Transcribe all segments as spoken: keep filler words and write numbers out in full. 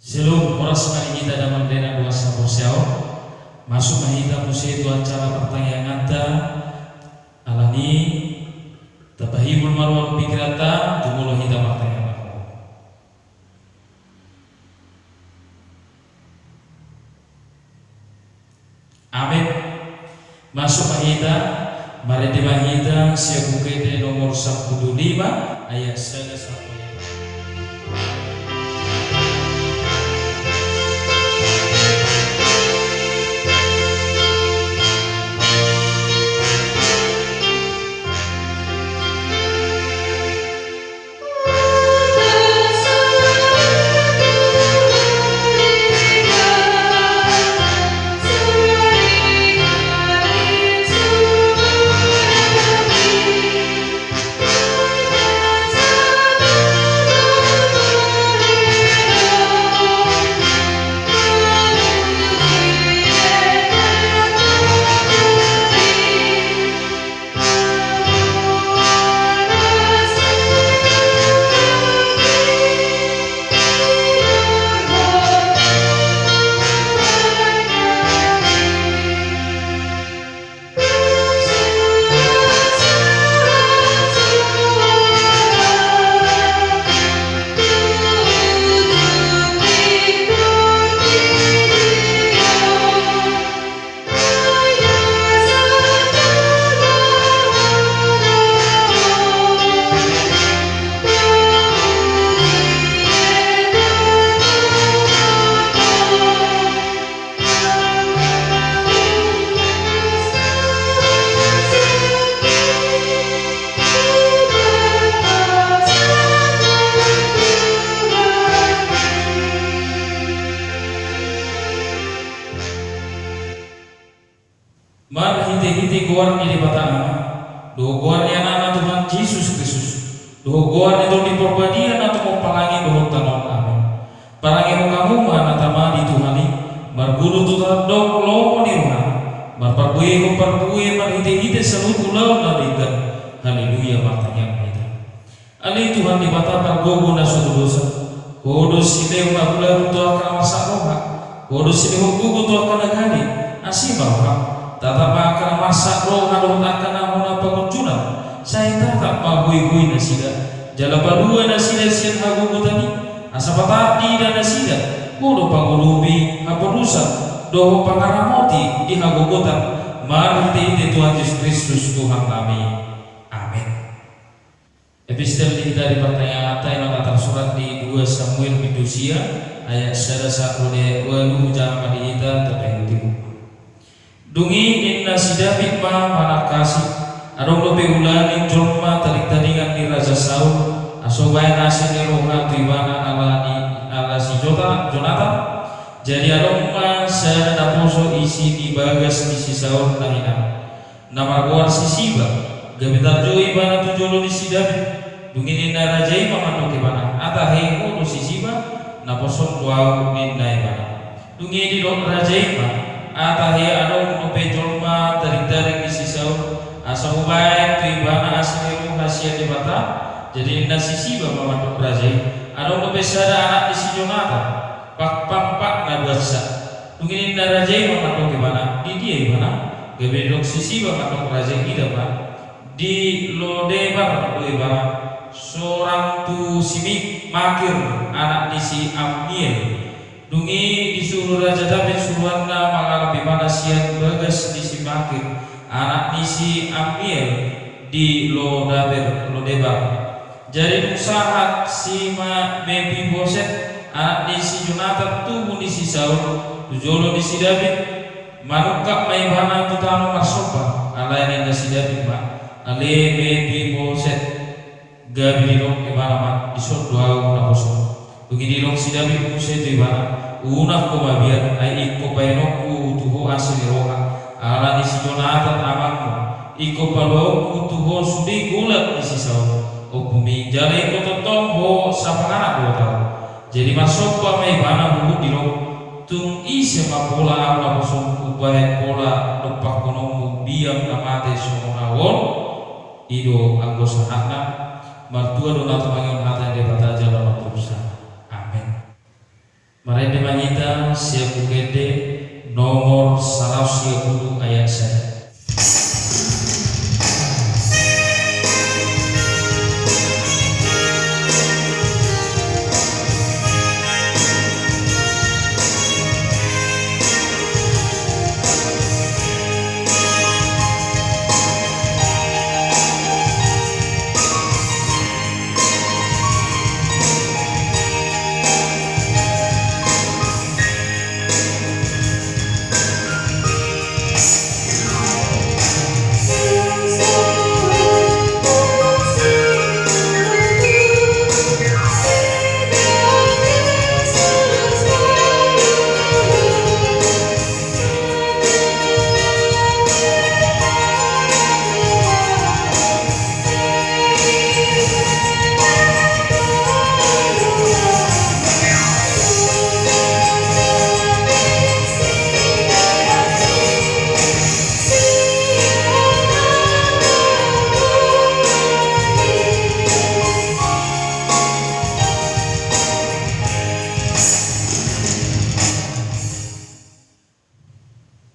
Syalom, horas ma di hita damang dainang dongan saporseaon. Masuk ma hita muse tu acara partangianganta. Alani i, tapahibul ma ruang pikiranta, jumolo hita martangiang. Amen. Masuk ma hita, marende ma hita sian Buku Ende nomor sampulu lima, ayat sada sampai Marhitehite goar ni Debata Ama, dohot goar ni Anakna Tuhan Jesus Kristus, dohot goar ni Tondi Parbadia na tumompa langit dohot tano on. Amen. Parangehon hamu ma na tama di Tuhan i, marguru tu tandok lomo ni rohana, marparbuehon parbue marhitehite saluhut ulaon na denggan. Haleluya, martangiang ma hita. Ale Tuhan Debata pargogo na so tudosa, Ho do silehon na bulabul tu angka na marsak roha, Ho do silehon gogo tu angka na gale, asi ma roham, tatap ma angka na marsak roha dohot angka na hona pangunjunan, sai tatap ma hoihoi nasida, jala palua nasida sian hagogotan i, asa patar diida nasida, Ho do pangurupi haporusan, dohot pangaramoti di hagogotan, marhitehite Tuhan Jesus Kristus Tuhannami. Amen. Epistel di hita di partangianganta i ma na tarsurat di dua Samuel bindu sia, ayat sada sahat ro di ayat ualu, hujama di hita, tapaihutihut. Dung i ninna si David ma manangkasi, adong dope ulaning jolma tadingtadingan ni Raja Saul, asa hubaen asi ni roha tu ibana ala ni, ala si Jota-, Jonatan. Jadi adong ma sada naposo isi ni bagas ni si Saul na hinan, na margoar si Siba, gabe tarjou ibana tu jolo ni si David. Dung i ninna raja i ma mandok ibana, "Ata he, ho do si Siba, naposom do ahu," ninna ibana. Dung i didok raja i ma, "Ata he, adong dope jolma tadingtading ni si Saul, asa hubaen tu ibana asi ni roha sian Debata?" Jadi ninna si Siba ma mandok raja i, "Adong dope sada anak ni si Jonatan, pangpangna do ansa." Dung i ninna raja i ma mandok ibana, "Di dia ibana?" Gabe didok si Siba mandok raja i, "Ida ma, di Lodebar do ibana, sorang tu si Mi-, Makir, anak ni si Ammiel." Dung i disuru raja David suruanna mangalap ibana sian bagas ni si Makir, anak ni si Ammiel, di Lodaber, Lodebar. Jadi dung sahat si Ma-, Mefiboset, anak ni si Jonatan, tubu ni si Saul, tu jolo ni si David, manungkap ma ibana tu tano marsomba, alai ninna si David ma, "Ale Mefiboset." Gabe didok ibana ma, "Dison do ahu naposom." Dung i didok si David muse tu ibana, "Unang ho mabiar, ai ingkon baenonku tu ho asi ni roha, ala ni si Jonatan amangmu, ingkon paluaonku tu ho sude golap ni si Saul, ompumi, jala ingkon tongtong ho sapanganan dohot ahu." Jadi marsomba ma ibana huhut didok, "Tung ise ma pola ahu naposom umbahen pola dompakhononmu biang na mate songon ahu on?" I do anggo sahatna. Martua do na tumangihon hata ni Debata jala martopsa. Amen. Ende ma hita sian Buku Ende nomor saratus sia pulu ayat sada.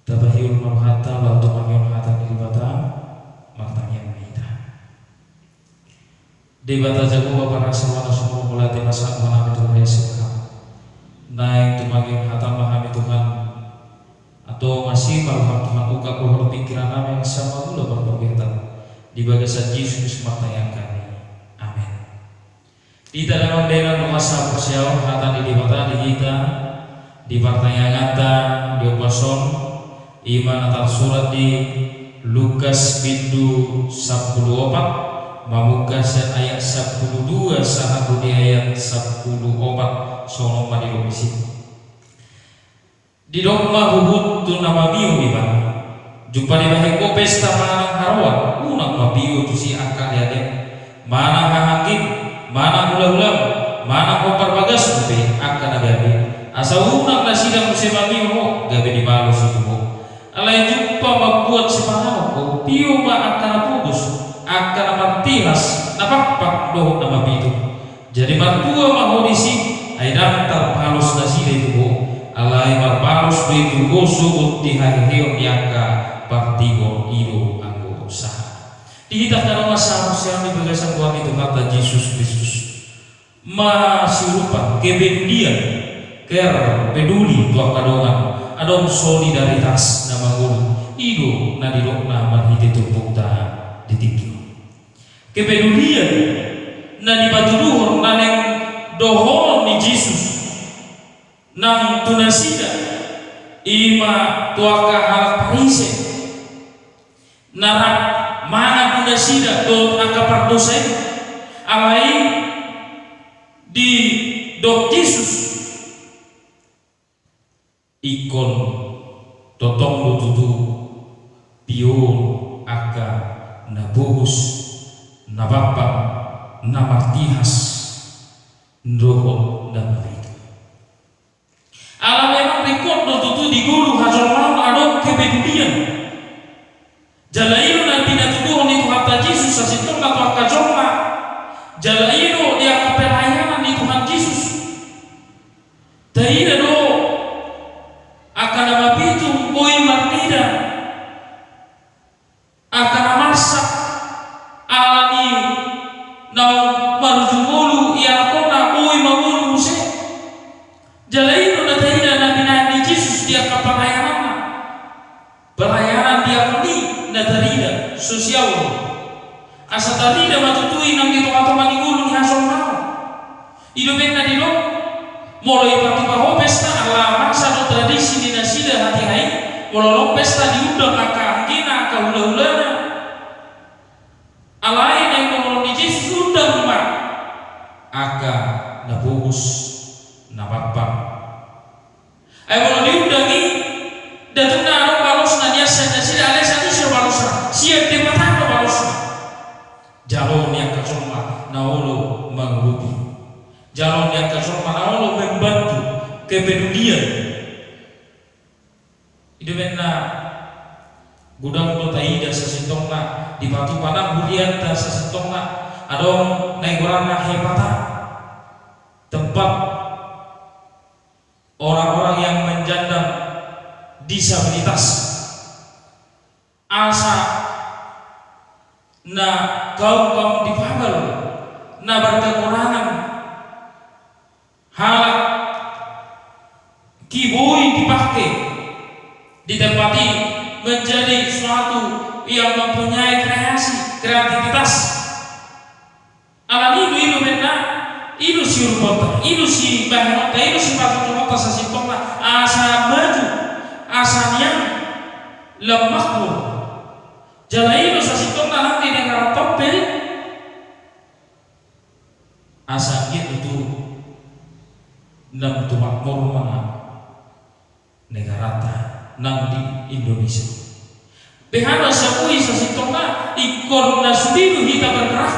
Tapaihut ma rohanta laho tumangihon hata ni Debata. Martangiang ma hita. Debata Jahowa parasa, na so mauliate ma rohanami tu roha ni suhut. Naeng tumangihon hataM ma hami Tuhan. Antong asi ma rohaM Tuhan, ungkap roha dohot pingkirannami asa mangula parpingkiran. Di bagasan Jesus Kristus martangiang hami. Amen. Di hita damang dainang dongan sahaporseaon, hata ni Debata di hita di partangianganta di ombas on, i ma na tarsurat di Lukas bindu sampulu opat, mamungka sian ayat sampulu dua sahat tu di ayat sampulu opat, songon on ma didok disi. Didok ma huhut tu na mabiu ibana: Jumpa dibahen ho pesta manang haroan, unang mambio tusi angka alealem, manang hahaanggi, manang hulahulam, manang hombar bagasmu pe angka na gabe, asa unang nasida muse mambio ho gabe dibalos i tu ho. Alai jumpa mambuat sipanganon ho, bio ma angka na pogos, angka na martihas, na pakpak dohot na mabitung. Jadi martua ma ho disi, ai ndang tarbalos nasida i tu ho, alai marbalos do i tu ho sogot di haheheon ni angka partigor i do anggo sahat. Di hita angka dongan sahaporseaon di bagasan goar ni Tuhanta Jesus Kristus, masiurupan kepedulian, care, peduli tu angka dongan, adong solidaritas na mangolu, i do na nidokna marhite turpukta di tingki on. Kepedulian na nipatuduhon, na naeng dohonon ni Jesus nang tu nasida, i ma tu angka halak Parise na rap mangan tu nasida dohot angka pardosa i. Alai didok Jesus, ingkon tongtong do tutu pio angka na pogos, na pakpak, na martihas dohot na mabitung. Ala memang ringkot do tutu di ngolu hajolmaon adong kepedulian. Jala i do na pinatuduhon ni Tuhanta Jesus sasintongna tu angka jolma. Jala i do di angka pelayanan ni Tuhan Jesus. Taida do angka na mabitung boi marnida, angka na marsak ala ni naung marujung ngolu ianakhonna boi mangolu muse. Jala i do na taida na binahen ni Jesus di angka pelayananna. Pelayanan diakon i na tarida, sosial. Asa tarida ma tutu i nang di tongatonga ni ngolu ni hajolmaon. I do umbahen na didok, molo ipatupa ho pesta, ala masa do tradisi ni nasida hatiha i, molo adong pesta diundang angka anggina, angka hulahulana. Alai naeng dohonon ni Jesus, undang ma angka na pogos, na pakpak. Ai molo diundang i, ndang tung na adong balosna nian sian nasida, alai sian ise do balosna? Sian Debata do balosna. Jalo ni angka jolma na olo mangurupi. Jalo ni angka jolma na olo membantu, kepedulian. I do umbahen na godang do taida sasintongna, dipatupa nang hurianta sasintongna, adong na goarna Hepata, tempat orang-orang yang menyandang disabilitas, asa na kaum-kaum difabel, na berkekurangan, halak i boi dipake di tempat i menjadi suatu yang mempunyai kreasi, kreativitas. Alani i do, i do umbahen na, i do siuruponta, i do sibahenonta, i do sipatutunonta sasintongna, asa maju, asa nian lam makmur. Jala i do sasintongna nang di negaranta on pe, asa anggiat do tu lam tumakmur ma negaranta nang di Indonesia. Beha na saboi sasintongna, ingkon na sude do hita bergerak,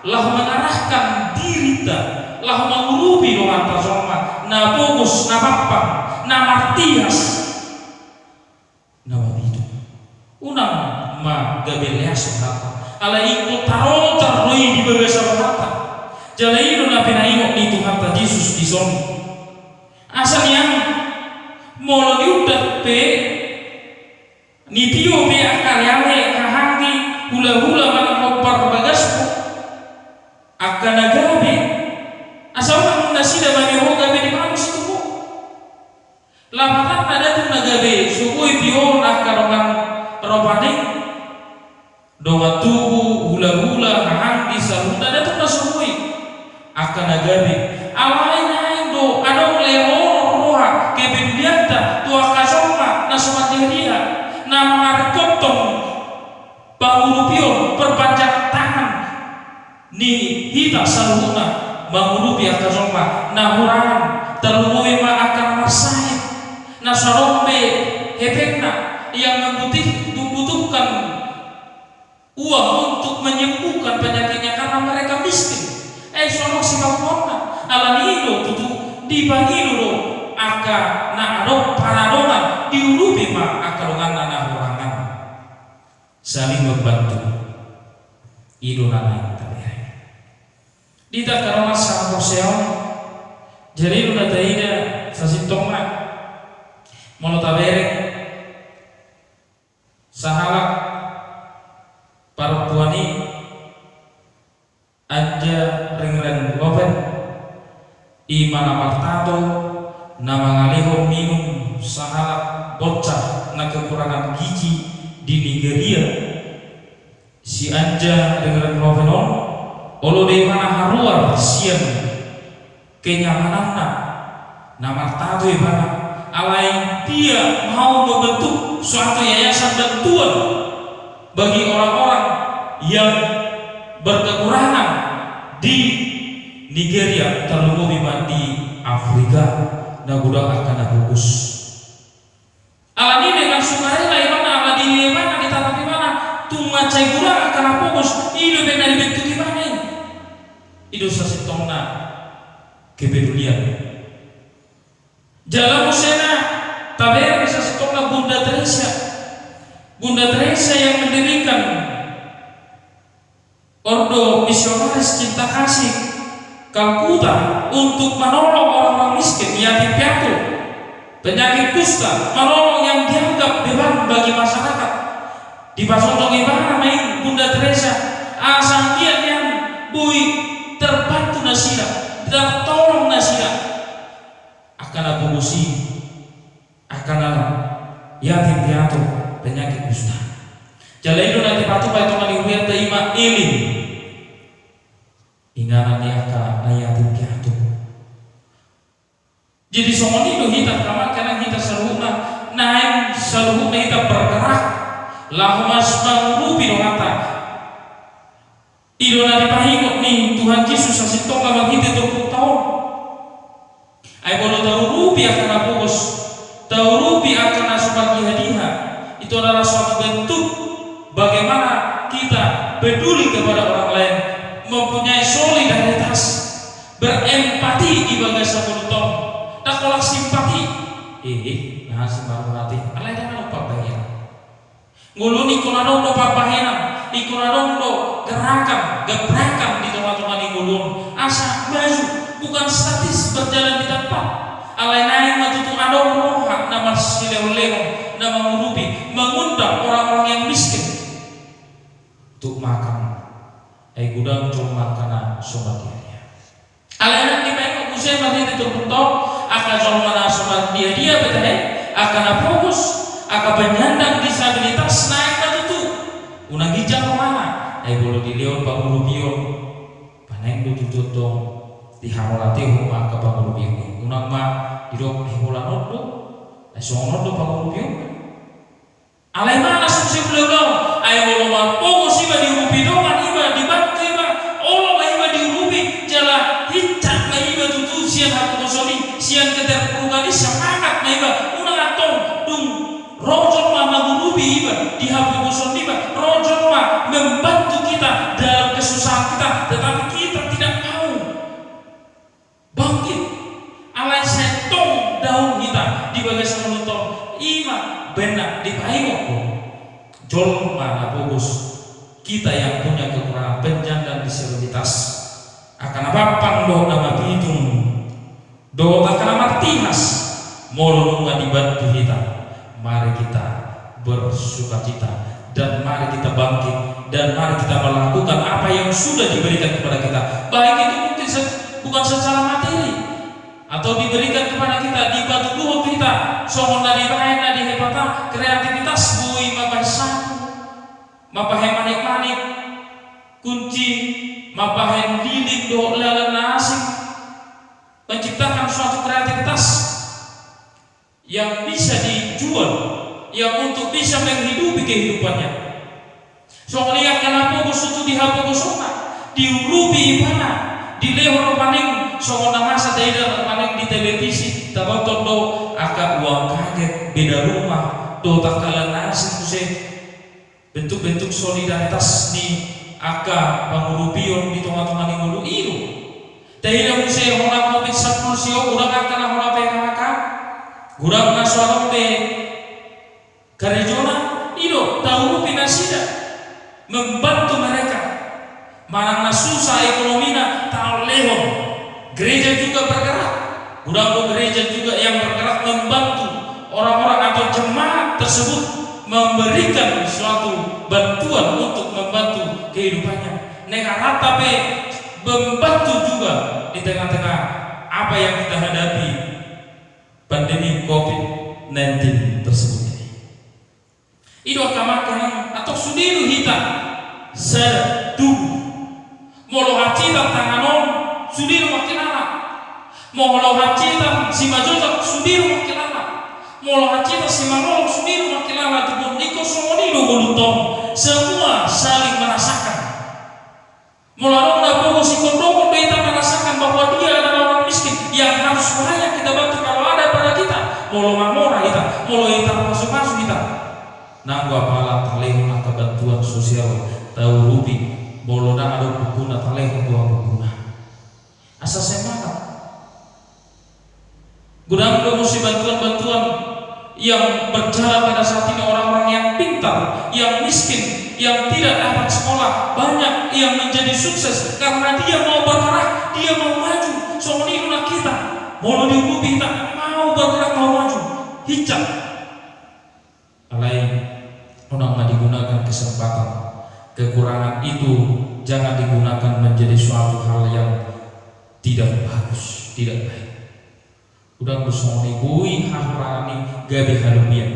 laho mengarahkan dirinta, laho mangurupi donganta jolma na pogos, na pampang, na martias, na mabitung. Unang ma gabe leas rohanta, alai ingkon tarotar do i di bagasan rohanta. Jala i do na pinaingot ni Tuhanta Jesus dison. Asa nian, molo niundat pe, nitio pe angka aleale, hahaanggi, hulahula manang hombar bagasmu, angka na gabe, asa unang nasida mameo ho gabe dipalos tu ho. Lapatanna, da tung na gabe so boi pionon angka dongan ropa ni, dongan tubu, hulahula, hahaanggi, saluhutna, da tung na so boi angka na gabe. Alai naeng do adong lehonon roha kepedulianta tu angka jolma na so mardiha-diha, na mangarekkon pangurupion, perpanjangan tangan ni hita saluhutna mangurupi angka jolma na hurangan, tarlumobi ma angka na marsahit, na so adong be hepengna, yang membutuh-, membutuhkan uang untuk menyembuhkan penyakitnya karena mereka miskin. Eh, so adong sipamuaonna, alani i do tutu dipangido do angka na adong paradongan, diurupi ma angka donganna na hurangan. Saling membantu. I do na naeng tabereng. Di hita angka dongan sahaporseaon, jala i do na taida sasintongna, molo tabereng sahalak parompuan i, Anja Ringren Loven, i ma na martato, na mangalehon minum sahalak bocah na kekurangan gizi di Nigeria. Si Anja Ringren Loven on, olo do ibana haruar sian kenyamananna, na martato ibana, alai dia mau membentuk suatu yayasan bantuan bagi orang-orang yang berkekurangan di Nigeria, tarlumobi ma di Afrika, na godang angka na pogos. Alani dengan sukarela ibana, ala diri ibana, ditatap ibana, tung mansai godang angka na pogos, i do umbahen na dibentuk ibana i. I do sasintongna kepedulian. Jala muse na tabereng sasintongna Bunda Teresia. Bunda Teresia yang mendirikan Ordo Misionaris Cinta Kasih Kalkuta untuk menolong orang-orang miskin, yatim piatu, penyakit kusta, menolong yang dianggap beban bagi masyarakat. Dipajongjong ibana ma i Bunda Teresia, asa anggiat nian boi terbantu nasida, tertolong nasida. Angka na pogos i, angka na yatim piatu, penyakit kusta. Jala i do na dipatupa i tonga ni hurianta, i ma Elin, inganan ni angka na yatim piatu. Jadi songon i do hita, angka amang, angka inang, hita saluhutna, naeng saluhutna hita bergerak laho mas mangurupi donganta. I do na dipaingot ni Tuhan Jesus sasintongna marhite turpukta on. Ai molo taurupi angka na pogos, taurupi angka na so mardiha-diha, itu adalah suatu bentuk bagaimana kita peduli kepada orang lain, mempunyai solidaritas, berempati di bagasan ngolunta on. Ndang holan simpati. Eh, eh, na simpati. Alai ndang adong pambahenan. Ngolu on ingkon adong do pambahenan, ingkon adong do gerakan, gebrakan di tonga-tonga ni ngolu on. Asa maju, bukan statis berjalan di tempat. Alai naeng ma tutu adong roha na marsilehonlehon, na mangurupi, mengundang orang-orang yang miskin untuk makan. Ai godang jolma angka na so mardiadia. Alai nang dibaen muse marhite turpukta on, angka jolma na so mardiadia pe tahe, angka na pogos, angka penyandang disabilitas, naeng ma tutu. Unang ginjang rohana, ai molo dilehon pangurupion, ba naeng do tutu tong dihamauliatehon ma angka pangurupion i. Unang ma didok, ai holan on do, ai songon on do pangurupion. Alai manang so muse mula-mula, ai molo marpogos iba, diurupi dongan iba, dibantu iba, olo ma iba diurupi, jala hincap ma iba tutu sian hapogoson i, sian keterpurukan i, semangat ma iba. Unang antong dung ro jolma mangurupi iba di hapogoson niba, ro jolma membantu kita dalam kesusahan kita, tetapi kita tidak mau bangkit. Alai sai tong daong hita di bagasan ngolunta on, i ma baen na dipaingot do. Jolma na pogos, kita yang punya kekurangan, penyandang disabilitas, angka na pampang dohot na mapitung, dohot angka na martihas, molo nunga dibantu hita, mari kita bersukacita, dan mari kita bangkit, dan mari kita melakukan apa yang sudah diberikan kepada kita. Baik itu mungkin se-, bukan secara materi, atau diberikan kepada kita, dipatuduhon tu hita, songon na dibaen na di Hepata, kreativitas, boi mambahen sapu, mambahen manik-manik, kunci, mambahen lilin dohot lalan na asing, menciptakan suatu kreativitas yang bisa dijual, yang untuk bisa menghidupi kehidupannya. Songon i angka na pogos tutu di hapogosonna, diurupi ibana, dilehon rupani, songon na masa taida rupani di televisi, taboto do angka uang kaget, beda rumah, dohot angka lalan na asing muse. Bentuk-bentuk solidaritas ni angka pangurupion di tonga-tonga ni ngolu i do. Taida muse hona Covid sampulu sia on, godang angka na hona P H K, godang na so adong be karejona, i do, taurupi nasida, membantu mereka. Manang na susah ekonomina, talehon. Gereja juga bergerak. Godang do gereja juga yang bergerak membantu orang-orang atau jemaat tersebut memberikan suatu bantuan untuk membantu kehidupannya. Nang rata pe membantu juga di tengah-tengah apa yang kita hadapi, pandemi Covid nineteen tersebut ini. I do angka amang inang, antong sude do hita sada tubuh. Molo hansitan tangan on, sude do mangkilala. Molo hansitan simanjojak, sude do mangkilala. Molo hansitan simangalualu, sude do mangkilala. Tubuh ni ingkon songon i do ngolunta on, semua saling merasakan. Molo adong na pogos, ingkon dongan do hita merasakan bahwa dia adalah orang miskin yang harus banyak kita bantu kalau ada pada kita. Molo mamora hita, molo hita pasu-pasu hita, nanggo apala talehon angka bantuan sosial, taurupi, molo ndang adong bukuna talehon do bukuna. Asa semangat. Godang do muse bantuan-bantuan yang berjalan pada saat ini, orang-orang yang pintar, yang miskin, yang tidak dapat sekolah, banyak yang menjadi sukses karena dia mau bergerak, dia mau maju. Songon i do nang hita, molo diurupi hita, mau bergerak, mau maju. Hincap. Alai, unang ma digunakan kesempatan. Kekurangan itu jangan digunakan menjadi suatu hal yang tidak bagus, tidak baik. Godang do songon i, boi hahurangan i gabe halobian.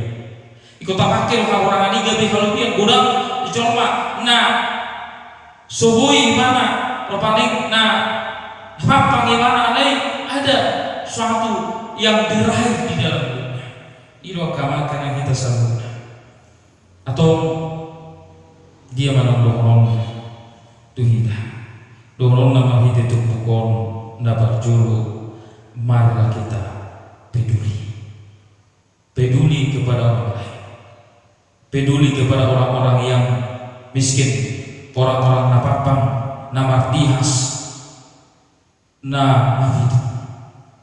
Ingkon tapake do hahurangan i gabe halobian. Godang jolma na so boi ibana, rupani na pampang ibana, alai ada suatu yang diraih di dalam hidupnya. I do angka amang inang hita saluhutna. Antong dia ma na dohonon tu hita? Dohonon na marhite turpuk on na parjolo, marilah kita peduli. Peduli kepada orang lain. Peduli kepada orang-orang yang miskin, orang-orang na pampang, na martihas, na mapitung.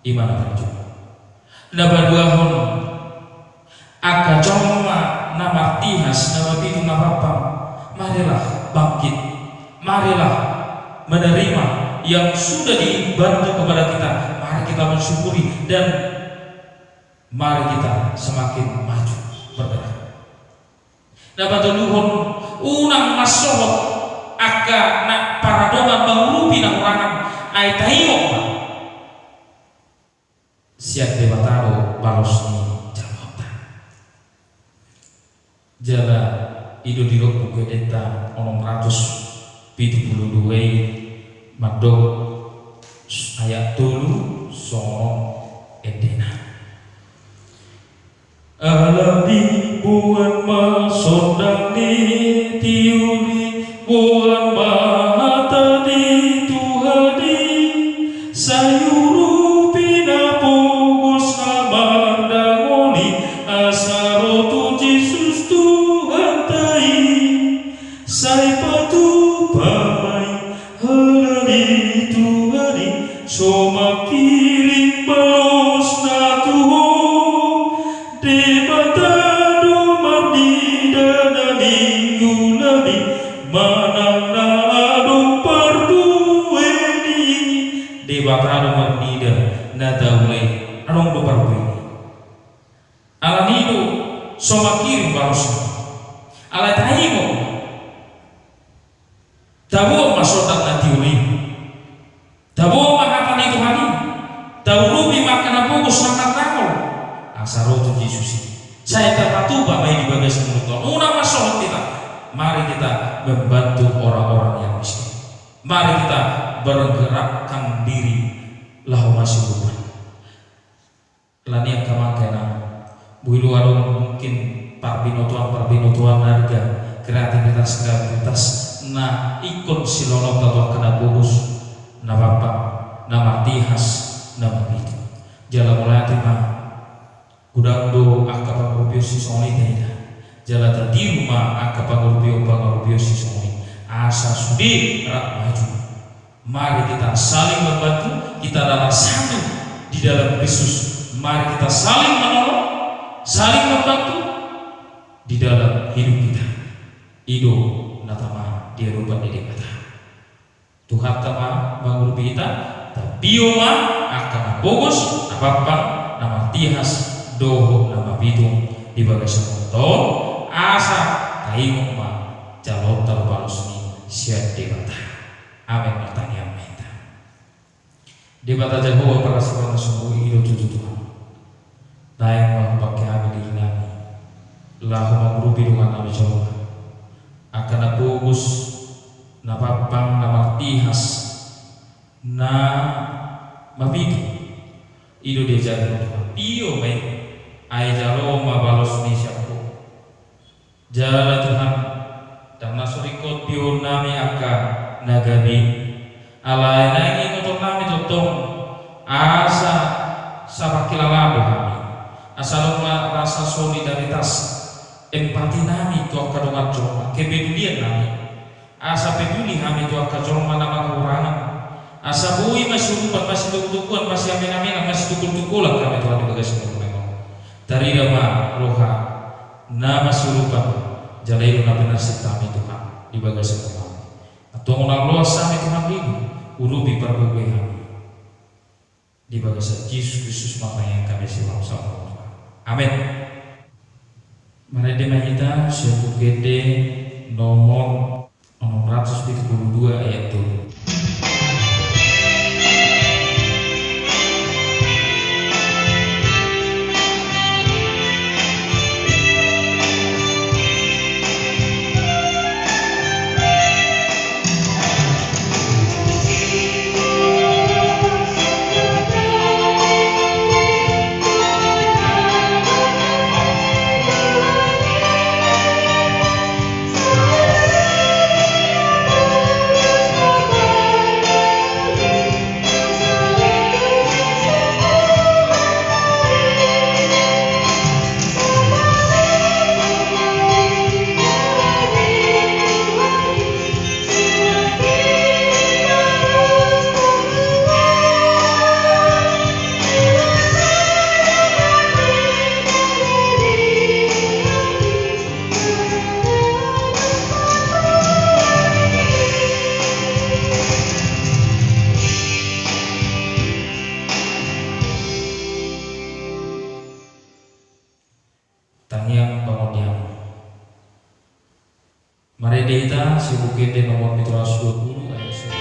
I ma na parjolo. Na paduahon, angka jolma na martihas, na mapitung, na pampang, marilah bangkit, marilah menerima yang sudah dibantu kepada kita, mari kita mensyukuri dan Mari kita semakin maju bergerak. Na patoluhon, unang mansohot angka na paradongan mangurupi na hurangan, ai taingot ma, sian Debata do balos ni jaloonta. Jala i do di Buku Ende onom ratus pitu pulu dua i, mandok ayat tolu songon endena. Alani boan ma sondang ni tiur i, boan ma hata ni Tuhan i, sai urupi na pogos na mardangol i, asa ro tu Jesus Tuhanta i. Sai patupa ma i, alani Tuhan i so mangkirim balosna tu ho. Debata do marnida na niula i, manang na adong parbue ni. Debata do marnida na taula i, adong do parbue ni. Alani i do so mangkirim balosna. Alai taingot, taboan ma sondang na tiur i. Taboan ma hata ni Tuhan i. Taurupi ma angka na pogos na mardangol. Asa ro tu Jesus i. Sai tapatupa ma i di bagasan ngolunta on. Unang mansohot hita. Mari kita membantu orang-orang yang miskin. Mari kita bergerakkan diri laho masiurupan. Alani i angka amang inang, boi do adong mungkin parbinotoan-parbinotoan na arga, kreativitas-kreativitas na ingkon siloanonta tu angka na pogos, na parpang, na martihas, na mapitung. Jala mauliate ma godang do angka pangurupion sisongon i taida. Jala tatiru ma angka pangurupion-pangurupion sisongon i. Asa sude rap maju. Mari kita saling membantu, kita adalah satu di dalam Kristus. Mari kita saling menolong, saling membantu di dalam hidup kita. I do na tama di adopan ni Debata. Tuhanta ma mangurupi hita, tapio ma angka na pogos, na parpang, na martihas, dohot na mapitung di bagasan ngolunta on, asa taingot ma jaloonta do balos ni sian Debata. Amen. Martangiang ma hita. Debata Jahowa parasi parna sumurung, i do tutu Tuhan. Naeng ma hupangke hami dirinami laho mangurupi dongannami jolma, angka na pogos, na parpang, na martihas, na mapitung. I do diajari Tuhan. Pio ma i, ai jalo ma balos ni sian Ho. Jala Tuhan, ndang na so ringkot pioonnami angka na gabe i, alai naeng ingotonnami tongtong asa sapangkilalaan do hami, asa adong ma rasa solidaritas, empatinami tu angka dongan jolma, kepeduliannami. Asa peduli hami tu angka jolma na manghurangan. Asa boi masiurupan, masitogutoguan, masiamenamenan, masitungkoltungkolan hami Tuhan di bagasan ngolunami on. Tarida ma roha na masiurupan, jala i do na pinarsik hami Tuhan di bagasan ngolunami. Antong unang loas hami Tuhan, urupi, parbue hami. Di bagasan Jesus Kristus ma tangiang hami, siulang saur matua. Amen. Marende ma hita sian Buku Ende nomor onom ratus pitu pulu dua ayat tolu. Ende hita sibuku ende nomor pitu ratus dua puluh ayat satu.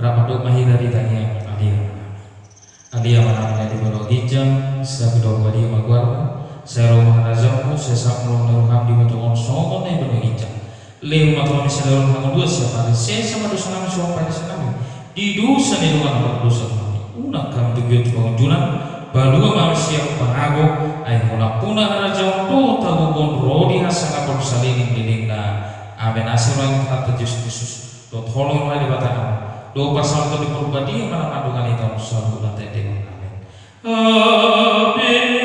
Rap mandok ma hita di tangiang. Ale Ama nami na di banua ginjang, sai pinarbadia ma goarmu, sai ro ma harajaonmu, sai saut ma lomo ni roham di banua tonga on songon na di banua ginjang. Lehon ma tu hami sadari on hangoluan siapari, sesa ma dosa nami songon panesanami di dosa ni dongan na pardosa tu hami. Unang hami togihon tu pangunjunan, palua ma hami sian pangago, ai holan hamu ma harajaon dohot hagogoon ro di hasangapon saleleng ni lelengna. Amen. Asi roha ni Tuhanta Jesus Kristus dohot holong ni Debata Ama dohot parsaoran ni Tondi Parbadia ma na mandongani hita on saluhutna. Amen. Amen.